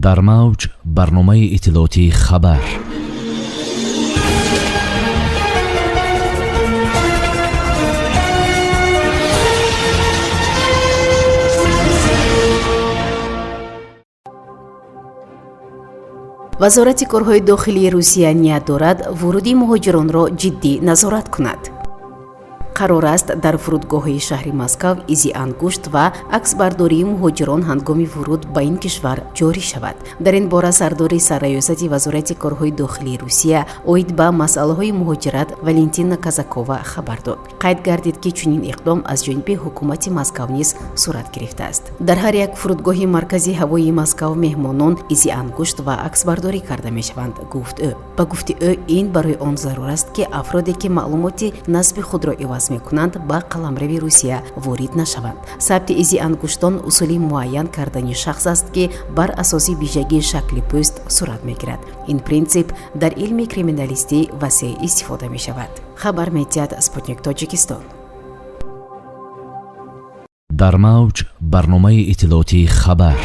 Дар мавҷ барномаи иттилоотии «Хабар». Вазорати корҳои дохилии Русия ният дорад вуруди муҳоҷиронро ҷиддӣ назорат кунад. Қарор аст, дар фурудгоҳҳои шаҳри Москав изи ангушт ва аксбардории муҳоҷирон ҳангоми вуруд ба ин кишвар ҷорӣ шавад. Дар ин бора сардори сарраёсати Вазорати корҳои дохилии Русия оид ба масъалаҳои муҳоҷират Валентина Казакова хабар дод. Қайд гардид, ки чунин иқдом аз ҷониби ҳукумати Москав низ сурат гирифтааст. Дар ҳар як фурудгоҳи маркази ҳавоии Москав меҳмонон изи ангушт ва аксбардорӣ карда мешаванд, гуфт ӯ. Ба гуфти ӯ, ин барои он зарур аст, ки афроде, ки маълумоти насби худро иваз мекунанд, ба қаламрави Русия ворид нашаванд. Сабти изи ангуштон усули муайян кардани шахс аст, ки бар асоси вижагии шакли пӯст сурат мегирад. Ин принсип дар илми криминалистӣ васеъ истифода мешавад, хабар медиҳад «Спутник Тоҷикистон». Дар мавҷ барномаи иттилоотии «Хабар».